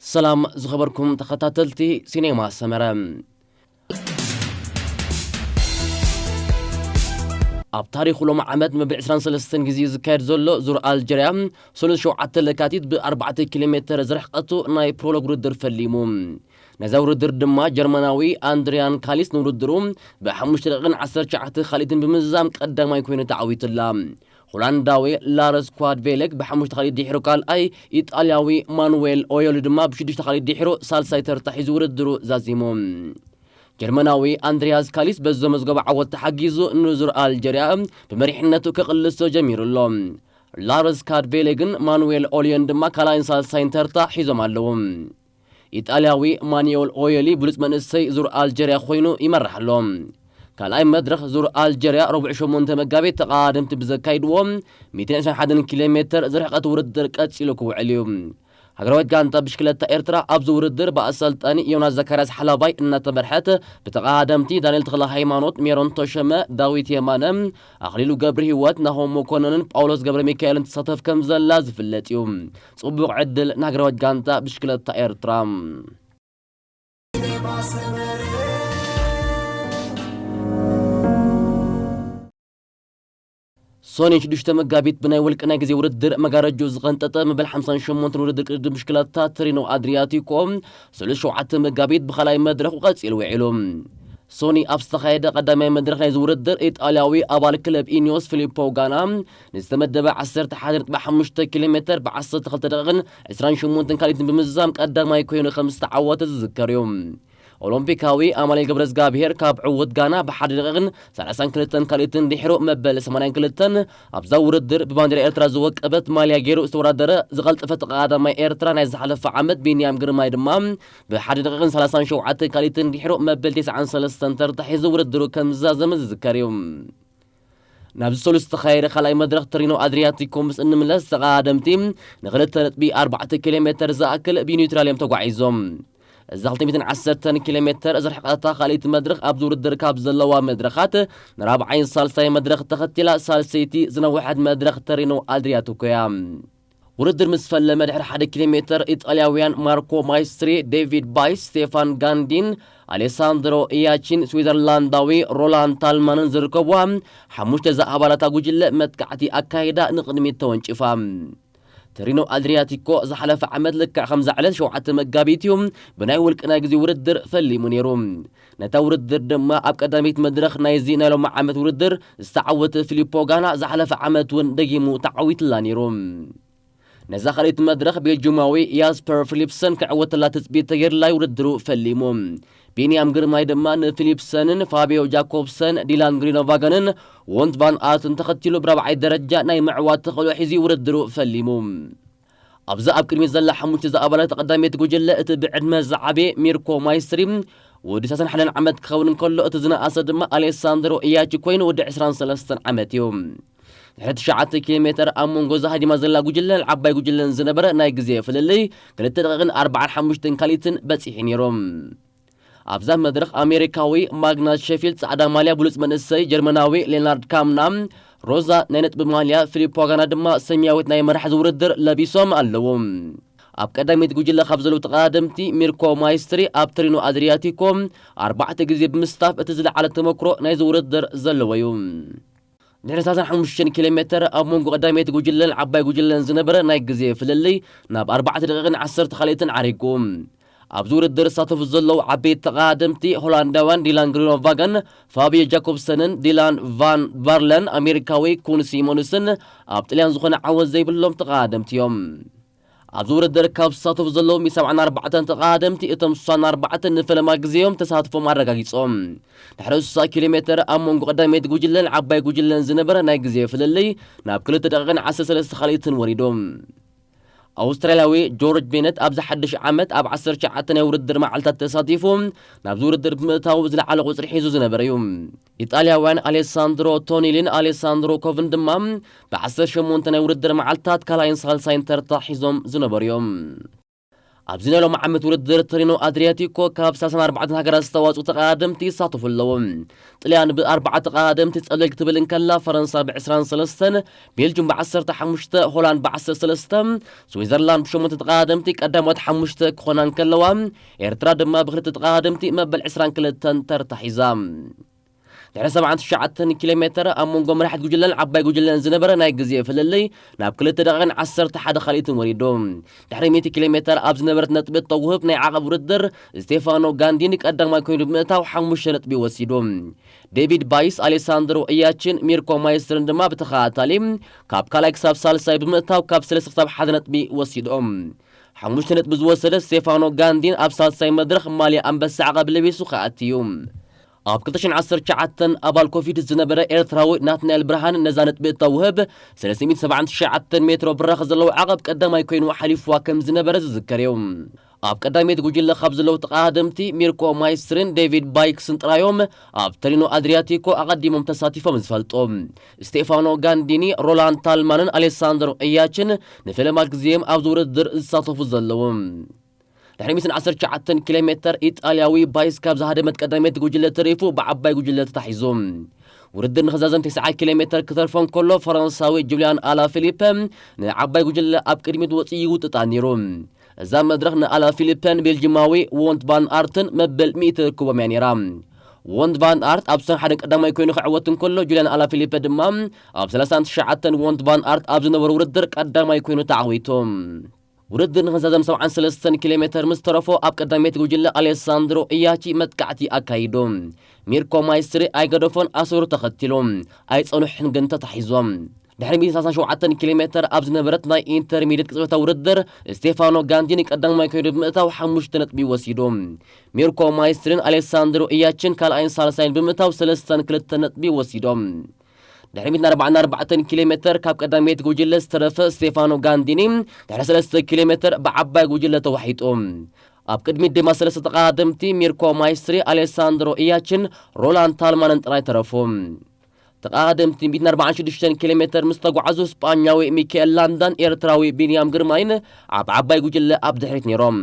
ሰላም ዝኸበርኩም ተኸታተልቲ ሲኔማ ሰመረ። ኣብ ታሪኹ ሎም ዓመት መበል ዕስራን ሰለስተን ግዜ ዝካየድ ዘሎ ዙር ኣልጀርያ፣ ሰሉስ ሸውዓተ ለካቲት ብ ኣርባዕተ ኪሎ ሜተር ዝርሕቀቱ ናይ ፕሮሎግ ውድድር ፈሊሙ። ነዛ ውድድር ድማ ጀርመናዊ ኣንድሪያን ካሊስ ንውድድሩ ብሓሙሽተ ደቂቕን ዓሰርተ ትሽዓተ ካልኢትን ብምዝዛም ቀዳማይ ኮይኑ ተዓዊቱላ። ሆላንዳዊ ላረስ ኳድቬለክ ብሓሙሽተ ካልኢት ድሒሩ ካልኣይ፣ ኢጣልያዊ ማኑዌል ኦዮሊ ድማ ብሽዱሽተ ካልኢት ድሒሩ ሳልሳይ ተርታ ሒዙ ውድድሩ ዛዚሙ። ጀርመናዊ ኣንድሪያስ ካሊስ በዚ ዘመዝገቦ ዓወት ተሓጊዙ ንዙር ኣልጀርያ ብመሪሕነቱ ክቕልሶ ጀሚሩ ኣሎ። ላረስ ካድቬለ ግን ማኑዌል ኦልዮን ድማ ካልኣይን ሳልሳይን ተርታ ሒዞም ኣለዉ። ኢጣልያዊ ማኑዌል ኦዮሊ ብሉጽ መንእሰይ ዙር ኣልጀርያ ኮይኑ ይመርሕ ኣሎ። ካልኣይ መድረኽ ዙር ኣልጀርያ ረቡዕ ሸሞንተ መጋቢት ተቓደምቲ ብዘካይድዎ ሚእትን ዕስራን ሓደን ኪሎ ሜተር ዝርሕቀት ውድድር ቀጺሉ ክውዕል እዩ። ሃገራዊት ጋንታ ብሽክለታ ኤርትራ ኣብዚ ውድድር ብኣሰልጣኒ ዮናስ ዘካርያስ ሓላባይ እናተመርሐት ብተቓደምቲ ዳንኤል ተኽለ ሃይማኖት፣ ሜሮን ተሸመ፣ ዳዊት የማነ፣ ኣኽሊሉ ገብረ ህይወት፣ ናሆም መኮነንን ጳውሎስ ገብረ ሚካኤልን ትሳተፍ ከም ዘላ ዝፍለጥ እዩ። ጽቡቕ ዕድል ንሃገራዊት ጋንታ ብሽክለታ ኤርትራ። ሶኒ ሽዱሽተ መጋቢት ብናይ ውልቂ ናይ ግዜ ውድድር መጋረጆ ዝቐንጠጠ መበል ሓምሳን ሸሞንተን ውድድር ቅድድም ብሽክለታ ተሪኖ ኣድሪያቲኮ ሰሉስ ሸውዓተ መጋቢት ብኻልኣይ መድረኹ ቀጺሉ ውዒሉ። ሶኒ ኣብ ዝተኻየደ ቀዳማይ መድረኽ ናይዚ ውድድር ኢጣልያዊ ኣባል ክለብ ኢኒዮስ ፊሊፖ ጋና ንዝተመደበ ዓሰርተ ሓደ ነጥቢ ሓሙሽተ ኪሎ ሜተር ብ ዓሰርተ ክልተ ደቂቕን ዕስራን ሸሞንተን ካልኢትን ብምዝዛም ቀዳማይ ኮይኑ ከም ዝተዓወተ ዝዝከር እዩ። ኦሎምፒካዊ ኣማኑኤል ገብረዝጋብሄር ካብ ዕውት ጋና ብሓደ ደቂቕን ሰላሳን ክልተን ካልኢትን ድሒሩ መበል ሰማንያን ክልተን ኣብዛ ውድድር ብባንዴራ ኤርትራ ዝወቀበት ማልያ ገይሩ ዝተወዳደረ ዝቐልጠፈ ተቐዳዳማይ ኤርትራ ናይ ዝሓለፈ ዓመት ቢንያም ግርማይ ድማ ብሓደ ደቂቕን ሰላሳን ሸውዓተ ካልኢትን ድሒሩ መበል ተስዓን ሰለስተን ተርታ ሒዙ ውድድሩ ከም ዝዛዘመ ዝዝከር እዩ። ናብዚ ሰሉስ ዝተኻየደ ካልኣይ መድረኽ ተሪኖ ኣድሪያቲኮ ምስ እንምለስ ተቐዳደምቲ ንክልተ ነጥቢ ኣርባዕተ ኪሎ ሜተር ዝኣክል ብኒውትራል እዮም ተጓዒዞም። እዛ ክልተ ሚእትን ዓሰርተን ኪሎ ሜተር ዝርሕቐታ ካልኣይቲ መድረኽ ኣብዚ ውድድር ካብ ዘለዋ መድረኻት ንራብዓይን ሳልሳይ መድረኽ ተኸቲላ ሳልሰይቲ ዝነውሐት መድረኽ ተሪኖ ኣድሪያቲኮ እያ። ውድድር ምስ ፈለመ ድሕሪ ሓደ ኪሎ ሜተር ኢጣልያውያን ማርኮ ማይስትሪ፣ ዴቪድ ባይስ፣ ስቴፋን ጋንዲን፣ ኣሌሳንድሮ ኢያቺን፣ ስዊዘርላንዳዊ ሮላን ታልማንን ዝርከብዋ ሓሙሽተ ዝኣባላታ ጉጅለ መጥቃዕቲ ኣካይዳ ንቕድሚት ተወንጭፋ። ተሪኖ ኣድሪያቲኮ ዝሓለፈ ዓመት ልክዕ ከምዛ ዕለት ሸውዓተ መጋቢት እዩ ብናይ ውልቂ ናይ ግዜ ውድድር ፈሊሙ ነይሩ። ነታ ውድድር ድማ ኣብ ቀዳሚት መድረኽ ናይዚ ናይ ሎሚ ዓመት ውድድር ዝተዓወተ ፊሊፖ ጋና ዝሓለፈ ዓመት እውን ደጊሙ ተዓዊትላ ነይሩ። ነዛ ካልኣይቲ መድረኽ ቤልጅማዊ ያስፐር ፊሊፕሰን ክዕወተላ ትጽቢት ተገይርላ ውድድሩ ፈሊሙ። ቢንያም ግርማይ ድማ ንፊሊፕሰንን ፋቢዮ ጃኮብሰን፣ ዲላን ግሪኖቫገንን ዎንት ቫን ኣርትን ተኸቲሉ ብራብዓይ ደረጃ ናይ ምዕዋት ተኽእሎ ሒዙ ውድድሩ ፈሊሙ። ኣብዚ ኣብ ቅድሚት ዘላ ሓሙሽተ ዝኣባላት ቀዳመይቲ ጉጅለ እቲ ብዕድመ ዝዓበየ ሚርኮ ማይስትሪ ወዲ ሰላሳን ሓደን ዓመት ክኸውን እንከሎ፣ እቲ ዝነኣሰ ድማ ኣሌሳንድሮ ኢያቺ ኮይኑ ወዲ ዕስራን ሰለስተን ዓመት እዩ። ድሕሪ ትሽዓተ ኪሎ ሜተር ኣብ መንጎ እዛ ሃዲማ ዘላ ጉጅለን ዓባይ ጉጅለን ዝነበረ ናይ ግዜ ፍልልይ ክልተ ደቂቕን ኣርባዓን ሓሙሽተን ካልኢትን በጺሑ ነይሩ። ኣብዛ መድረኽ ኣሜሪካዊ ማግናስ ሸፊልድ ጻዕዳ ማልያ ብሉጽ መንእሰይ፣ ጀርመናዊ ሌናርድ ካምና ሮዛ ናይ ነጥቢ ማልያ፣ ፊሊፕ ዋጋና ድማ ሰማያዊት ናይ መራሒ ውድድር ለቢሶም ኣለዉ። ኣብ ቀዳመይቲ ጉጅለ ካብ ዘለዉ ተቐዳደምቲ ሚርኮ ማይስትሪ ኣብ ተሪኖ ኣድሪያቲኮ ኣርባዕተ ግዜ ብምስታፍ እቲ ዝለዓለ ተመክሮ ናይዚ ውድድር ዘለዎ እዩ። ድሕሪ ሰላሳን ሓሙሽተን ኪሎ ሜተር ኣብ መንጎ ቀዳመይቲ ጉጅለን ዓባይ ጉጅለን ዝነበረ ናይ ግዜ ፍልልይ ናብ ኣርባዕተ ደቂቕን ዓሰርተ ካልኢትን ዓሪጉ። ኣብዚ ውድድር ዝሳተፉ ዘለዉ ዓበይቲ ተቐዳደምቲ ሆላንዳውያን ዲላን ግሪኖቫገን፣ ፋብዮ ጃኮብሰንን ዲላን ቫን ቫርለን፣ ኣሜሪካዊ ኩን ሲሞንስን ኣብ ጥልያን ዝኾነ ዓወት ዘይብሎም ተቐዳደምቲ እዮም። ኣብዚ ውድድር ካብ ዝሳተፉ ዘለዉ ሚእቲ ሰብዓን ኣርባዕተን ተቐዳደምቲ፣ እቶም ስሳን ኣርባዕተን ንፈለማ ግዜዮም ተሳትፎም ኣረጋጊጾም። ድሕሪ ስሳ ኪሎ ሜተር ኣብ መንጎ ቀዳመይቲ ጉጅለን ዓባይ ጉጅለን ዝነበረ ናይ ግዜ ፍልልይ ናብ ክልተ ደቂቕን ዓሰርተ ሰለስተ ካልኢትን ወሪዱ። ኣውስትራልያዊ ጆርጅ ቤነት ኣብዚ ሓድሽ ዓመት ኣብ ዓሰርተ ትሽዓተ ናይ ውድድር መዓልታት ተሳቲፉ ናብዚ ውድድር ብምእታው ዝለዓለ ቁጽሪ ሒዙ ዝነበረ እዩ። ኢጣልያውያን ኣሌሳንድሮ ቶኒሊን ኣሌሳንድሮ ኮቭን ድማ ብዓሰርተ ሸሞንተ ናይ ውድድር መዓልታት ካልኣይን ሳልሳይን ተርታ ሒዞም ዝነበሩ እዮም። ኣብዚ ናይ ሎሚ ዓመት ውድድር ተሪኖ ኣድሪያቲኮ ካብ ሰላሳን ኣርባዕተን ሃገራት ዝተዋፅኡ ተቐዳደምቲ ይሳተፉ ኣለዉ። ጥልያን ብኣርባዕተ ተቐዳደምቲ ፀብለል ክትብል እንከላ፣ ፈረንሳ ብ ዕስራን ሰለስተን፣ ቤልጅም ብ ዓሰርተ ሓሙሽተ፣ ሆላንድ ብ ዓሰርተ ሰለስተ፣ ስዊዘርላንድ ብሸሞንተ ተቐዳደምቲ ቀዳሞት ሓሙሽተ ክኾና እንከለዋ፣ ኤርትራ ድማ ብክልተ ተቐዳደምቲ መበል ዕስራን ክልተን ተርታ ሒዛ። ድሕሪ ሰብዓን ትሽዓተን ኪሎ ሜተር ኣብ መንጎ መራሒት ጉጅለን ዓባይ ጉጅለን ዝነበረ ናይ ግዜ ፍልልይ ናብ ክልተ ደቂቕን ዓሰርተ ሓደ ካልኢትን ወሪዱ። ድሕሪ ሚእቲ ኪሎ ሜተር ኣብ ዝነበረት ነጥቢ እተውህብ ናይ ዓቐብ ውድድር፣ ስቴፋኖ ጋንዲኒ ቀዳማይ ኮይኑ ብምእታው ሓሙሽተ ነጥቢ ወሲዱ። ዴቪድ ባይስ፣ ኣሌሳንድሮ እያችን፣ ሚርኮ ማይስትርን ድማ ብተኸታታሊ ካብ ካልኣይ ክሳብ ሳልሳይ ብምእታው ካብ ሰለስተ ክሳብ ሓደ ነጥቢ ወሲዶም። ሓሙሽተ ነጥቢ ዝወሰደ ስቴፋኖ ጋንዲን ኣብ ሳልሳይ መድረኽ ማልያ ኣንበሳ ዓቐብ ለቢሱ ክኣቲ እዩ። ኣብ ክልተ ሽሕን ዓሰርተ ትሽዓተን ኣባል ኮቪድ ዝነበረ ኤርትራዊ ናትናኤል ብርሃን ነዛ ነጥቢ እተውህብ ሰለስተ ሚእቲ ሰብዓን ትሽዓተን ሜትሮ ብራኽ ዘለዎ ዓቐብ ቀዳማይ ኮይኑ ሓሊፍዋ ከም ዝነበረ ዝዝከር እዩ። ኣብ ቀዳመይቲ ጉጅለ ካብ ዘለዉ ተቐዳደምቲ ሚርኮ ማይስትርን ዴቪድ ባይክስን ጥራዮም ኣብ ተሪኖ ኣድሪያቲኮ ኣቐዲሞም ተሳቲፎም ዝፈልጡ። ስቴፋኖ ጋንዲኒ፣ ሮላንድ ታልማንን ኣሌሳንድሮ እያችን ንፈለማ ግዜም ኣብዚ ውድድር ዝሳተፉ ዘለዉ። ድሕሪ ሚእትን ዓሰርተ ትሽዓተን ኪሎ ሜተር ኢጣልያዊ ባይስ ካብ ዝሃደመት ቀዳመይቲ ጉጅለ ተሪፉ ብዓባይ ጉጅለ ተታሒዙ። ውድድር ንኽዛዘም ተስዓ ኪሎ ሜተር ክተርፎ እንከሎ፣ ፈረንሳዊ ጁልያን ኣላ ፊሊፐ ንዓባይ ጉጅለ ኣብ ቅድሚት ወፂኡ ይውጥጣ ነይሩ። እዛ መድረኽ ንኣላ ፊሊፐን ቤልጂማዊ ዎንት ቫን ኣርትን መበል ሚእቲ ርክቦም እያ ነይራ። ዎንት ቫን ኣርት ኣብ ሰን ሓደ ቀዳማይ ኮይኑ ክዕወት እንከሎ፣ ጁልያን ኣላ ፊሊፐ ድማ ኣብ ሰላሳን ትሽዓተን ዎንት ቫን ኣርት ኣብ ዝነበሩ ውድድር ቀዳማይ ኮይኑ ተዓዊቱ። ውድድር ንኽዛዘም ሰብዓን ሰለስተን ኪሎ ሜተር ምስ ተረፎ፣ ኣብ ቀዳመይቲ ጉጅለ ኣሌሳንድሮ እያቺ መጥቃዕቲ ኣካይዱ። ሚርኮ ማይስትሪ ኣይገደፎን ኣሰሩ ተኸቲሉ ኣይጸንሑን ግን ተታሒዞም። ድሕሪ ሚእቲ ሰላሳን ሸውዓተን ኪሎ ሜተር ኣብ ዝነበረት ናይ ኢንተርሚዲየት ቅጽበታዊ ውድድር፣ ስቴፋኖ ጋንዲኒ ቀዳማይ ኮይኑ ብምእታው ሓሙሽተ ነጥቢ ወሲዱ። ሚርኮ ማይስትሪን ኣሌሳንድሮ እያችን ካልኣይን ሳልሳይን ብምእታው ሰለስተን ክልተ ነጥቢ ወሲዶም። ድሕሪ ሚእትን ኣርባዓን ኣርባዕተን ኪሎ ሜተር ካብ ቀዳመይቲ ጉጅለ ዝተረፈ ስቴፋኖ ጋንዲኒ ድሕሪ ሰለስተ ኪሎ ሜተር ብዓባይ ጉጅለ ተዋሒጡ። ኣብ ቅድሚት ድማ ሰለስተ ተቐዳደምቲ ሚርኮ ማይስትሪ፣ ኣሌሳንድሮ እያችን ሮላንድ ታልማንን ጥራይ ተረፉ። ተቐዳደምቲ ሚእትን ኣርባዓን ሽዱሽተን ኪሎ ሜተር ምስ ተጓዓዙ፣ ስጳኛዊ ሚካኤል ላንዳን ኤርትራዊ ቢንያም ግርማይን ኣብ ዓባይ ጉጅለ ኣብ ድሕሪት ነይሮም።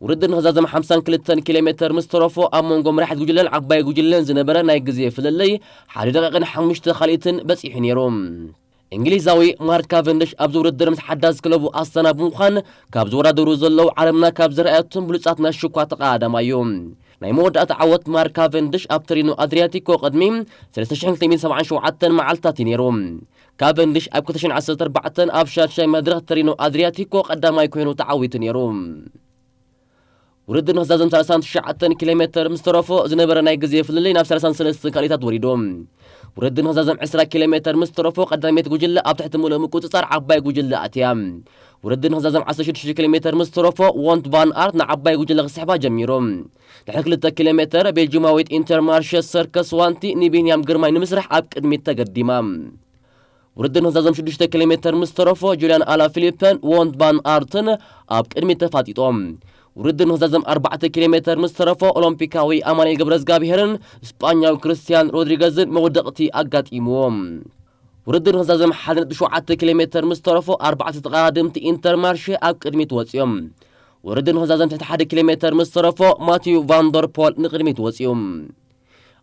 ውድድር ንኽዛዘም ሓምሳን ክልተን ኪሎ ሜተር ምስ ተረፎ፣ ኣብ መንጎ መራሒት ጉጅለን ዓባይ ጉጅለን ዝነበረ ናይ ግዜ ፍልልይ ሓደ ደቂቕን ሓሙሽተ ካልኢትን በጺሑ ነይሩ። እንግሊዛዊ ማርክ ካቨንድሽ ኣብዚ ውድድር ምስ ሓዳስ ክለቡ ኣስታና ብምዃን ካብ ዝወዳደሩ ዘለዉ ዓለምና ካብ ዝረኣየቶም ብሉጻት ናይ ሽኳ ተቐዳዳማይ እዩ። ናይ መወዳእታ ዓወት ማርክ ካቨንድሽ ኣብ ተሪኖ ኣድሪያቲኮ ቅድሚ ሰለስተ ሽሕን ክልተ ሚእትን ሰብዓን ሸውዓተን መዓልትታት እዩ ነይሩ። ካቨንድሽ ኣብ ክልተ ሽሕን ዓሰርተ ኣርባዕተን ኣብ ሻድሻይ መድረኽ ተሪኖ ኣድሪያቲኮ ቀዳማይ ኮይኑ ተዓዊቱ ነይሩ። ውድድር ንኽዛዘም ሰላሳን ትሽዓተን ኪሎ ሜተር ምስ ተረፎ ዝነበረ ናይ ግዜ ፍልልይ ናብ ሰላሳን ሰለስተን ካልኢታት ወሪዱ። ውድድር ንኽዛዘም ዕስራ ኪሎ ሜተር ምስ ተረፎ ቀዳመይቲ ጉጅለ ኣብ ትሕቲ ምሉእ ምቁጽጻር ዓባይ ጉጅለ ኣትያ። ውድድር ንኽዛዘም ዓሰርተ ሽዱሽተ ኪሎ ሜተር ምስ ተረፎ ዎንት ቫን ኣርት ንዓባይ ጉጅለ ክስሕባ ጀሚሩ። ድሕሪ ክልተ ኪሎ ሜተር ቤልጂማዊት ኢንተርማርሸ ሰርከስ ዋንቲ ንቢንያም ግርማይ ንምስራሕ ኣብ ቅድሚት ተገዲማ። ውድድር ንኽዛዘም ሽዱሽተ ኪሎ ሜተር ምስ ተረፎ ጁልያን ኣላ ፊሊፐን ዎንት ቫን ኣርትን ኣብ ቅድሚት ተፋጢጦም። ውድድር ንኽዛዘም ኣርባዕተ ኪሎ ሜተር ምስ ተረፎ ኦሎምፒካዊ ኣማኑኤል ገብረዝጋብሄርን ስጳኛዊ ክርስቲያን ሮድሪገዝን መውደቕቲ ኣጋጢምዎም። ውድድር ንኽዛዘም ሓደ ነጥቢ ሸውዓተ ኪሎ ሜተር ምስ ተረፎ ኣርባዕተ ተቐዳደምቲ ኢንተርማርሼ ኣብ ቅድሚት ወፂኦም። ውድድር ንኽዛዘም ትሕቲ ሓደ ኪሎ ሜተር ምስ ተረፎ ማቲዩ ቫንደርፖል ንቕድሚት ወፂኡ።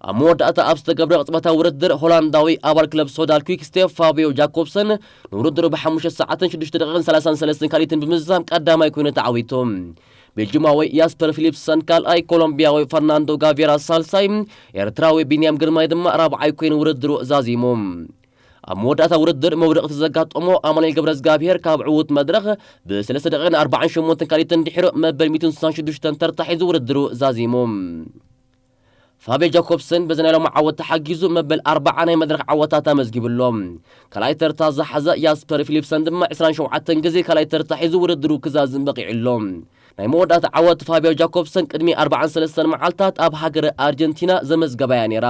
ኣብ መወዳእታ ኣብ ዝተገብረ ቅጽበታዊ ውድድር፣ ሆላንዳዊ ኣባል ክለብ ሶዳል ኲክ ስቴፕ ፋብዮ ጃኮብሰን ንውድድሩ ብሓሙሽተ ሰዓትን ሽዱሽተ ደቂቕን ሰላሳን ሰለስተን ካልኢትን ብምዝዛም ቀዳማይ ኮይኑ ተዓዊቱ። ቤልጂማዊ ያስፐር ፊሊፕሰን ካልኣይ፣ ኮሎምቢያዊ ፈርናንዶ ጋቬራ ሳልሳይ፣ ኤርትራዊ ቢንያም ግርማይ ድማ ራብዓይ ኮይኑ ውድድሩ ዛዚሙ። ኣብ መወዳእታ ውድድር መውደቕቲ ዘጋጠሞ ኣማኑኤል ገብረዝጋብሄር ካብ ዕዉት መድረኽ ብሰለስተ ደቂቕን ኣርባዓን ሸሞንተን ካልኢትን ድሒሩ መበል ሚእትን ስሳን ሽዱሽተን ተርታ ሒዙ ውድድሩ ዛዚሙ። ፋብዮ ጃኮብሰን በዚ ናይ ሎሚ ዓወት ተሓጊዙ መበል ኣርብዓ ናይ መድረኽ ዓወታት ኣመዝጊቡ ኣሎ። ካልኣይ ተርታ ዝሓዘ ያስፐር ፊሊፕሰን ድማ ዕስራን ሸውዓተን ግዜ ካልኣይ ተርታ ሒዙ ውድድሩ ክዛዝም በቒዑ ኣሎ። ናይ መወዳእታ ዓወት ፋብዮ ጃኮብሰን ቅድሚ ኣርባዓን ሰለስተን መዓልታት ኣብ ሃገረ ኣርጀንቲና ዘመዝገባያ ነይራ።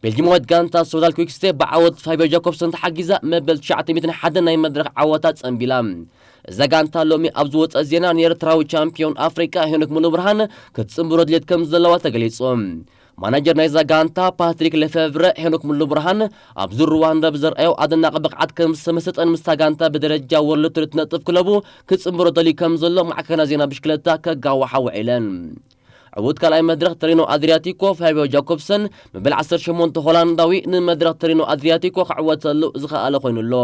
ቤልጂማዊት ጋንታ ሶዳል ኲክ ስቴፕ ብዓወት ፋብዮ ጃኮብሰን ተሓጊዛ መበል ትሽዓተ ሚእትን ሓደን ናይ መድረኽ ዓወታ ጸንቢላ። እዛ ጋንታ ሎሚ ኣብ ዝወጸ ዜና ንኤርትራዊ ቻምፒዮን ኣፍሪቃ ሄኖክ ሙሉብርሃን ክትጽንብሮ ድሌት ከም ዘለዋ ተገሊጹ። ማናጀር ናይዛ ጋንታ ፓትሪክ ለፌቭረ፣ ሄኖክ ሙሉ ብርሃን ኣብ ዙር ሩዋንዳ ብዘርኣዮ ኣደናቂ ብቕዓት ከም ዝተመሰጠን ምስታ ጋንታ ብደረጃ ወርልድ ትርኢት ነጥብ ክለቡ ክጽንብሮ ደልዩ ከም ዘሎ ማዕከናት ዜና ብሽክለታ ከጋውሓ ውዒለን። ዕዉት ካልኣይ መድረኽ ተሪኖ ኣድሪያቲኮ ፋቢዮ ጃኮብሰን መበል ዓሰርተ ሸሞንተ ሆላንዳዊ ንመድረኽ ተሪኖ ኣድሪያቲኮ ክዕወተሉ ዝኸኣለ ኮይኑ ኣሎ።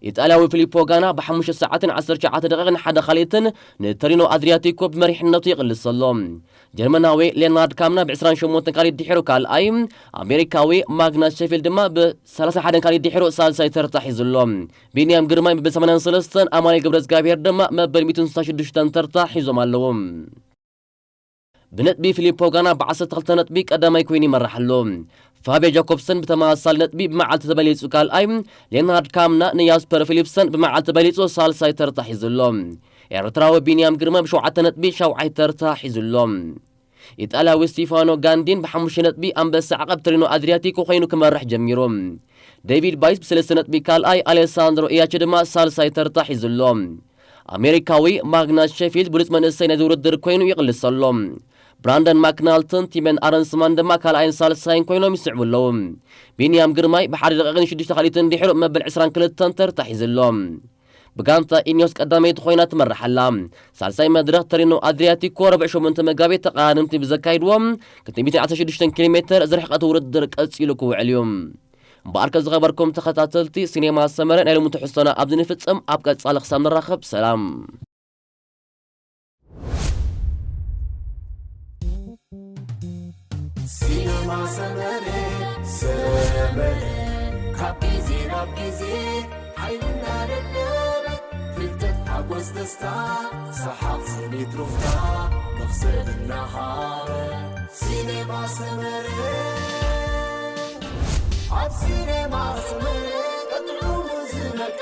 ኢጣልያዊ ፊሊፖ ጋና ብሓሙሽተ ሰዓትን ዓሰርተ ትሽዓተ ደቂቕን ሓደ ካልኢትን ንተሪኖ ኣድሪያቲኮ ብመሪሕነቱ ይቕልስ ኣሎ። ጀርመናዊ ሌናርድ ካምና ብ ዕስራን ሸሞንተን ካልኢት ድሒሩ ካልኣይ፣ ኣሜሪካዊ ማግናስ ሸፊልድ ድማ ብ ሰላሳን ሓደን ካልኢት ድሒሩ ሳልሳይ ተርታ ሒዙ ኣሎ። ቢንያም ግርማይ መበል ሰማንያን ሰለስተን፣ ኣማኑኤል ገብረ እግዚኣብሔር ድማ መበል ሚእትን ስሳን ሽዱሽተን ተርታ ሒዞም ኣለዉ። ብነጥቢ ፊሊፖ ጋና ብ ዓሰርተ ክልተ ነጥቢ ቀዳማይ ኮይኑ ይመርሕ ኣሎ። ፋቢዮ ጃኮብሰን ብተመሳሳሊ ነጥቢ ብመዓልቲ ተበሊጹ ካልኣይ፣ ሌናርድ ካምና ንያስፐር ፊሊፕሰን ብመዓልቲ ተበሊጹ ሳልሳይ ተርታ ሒዙ ኣሎ። ኤርትራዊ ቢንያም ግርማ ብሸውዓተ ነጥቢ ሻውዓይ ተርታ ሒዙ ኣሎ። ኢጣልያዊ ስቲፋኖ ጋንዲን ብሓሙሽተ ነጥቢ ኣንበሳ ዓቐብ ተሪኖ ኣድሪያቲኮ ኮይኑ ክመርሕ ጀሚሩ። ዴቪድ ባይስ ብሰለስተ ነጥቢ ካልኣይ፣ ኣሌሳንድሮ ኢያቺ ድማ ሳልሳይ ተርታ ሒዙ ኣሎ። ኣሜሪካዊ ማግናስ ሸፊልድ ብሉጽ መንእሰይ ናይዚ ውድድር ኮይኑ ይቕልስ ኣሎ። ብራንደን ማክናልትን ቲመን ኣረንስማን ድማ ካልኣይን ሳልሳይን ኮይኖም ይስዕቡ ኣለዉ። ቢንያም ግርማይ ብሓደ ደቂቕን ሽዱሽተ ካልኢትን ድሒሩ መበል ዕስራን ክልተን ተርታ ሒዙ ኣሎ። ብጋንታ ኢኒዮስ ቀዳመይቲ ኮይና ትመርሕ ኣላ። ሳልሳይ መድረኽ ተሪኖ ኣድሪያቲኮ ረቡዕ ሸሞንተ መጋቢት ተቓዳደምቲ ብዘካይድዎ ክልተ ሚእትን ዓሰርተ ሽዱሽተ ኪሎ ሜተር ዝርሕቀት ውድድር ቀጺሉ ክውዕል እዩ። እምበኣርከ ዝኸበርኩም ተኸታተልቲ ሲኔማ ሰመረ ናይ ሎሚ ትሕዝቶና ኣብዚ ንፍጽም። ኣብ ቀጻሊ ክሳብ ንራኸብ ሰላም። ሲነማ ሰመረ ሰመረ ካብ ግዜ ናብ ግዜ ሓይልና ደደበ ፍልጠት ሓጎስ ደስታ ሰሓቕ ስኒት ሩፍታ መኽሰብ እናሃበ ሲነማ ሰመረ ኣብ ሲነማ ሰመረ ቀጥዑ ዝመቀ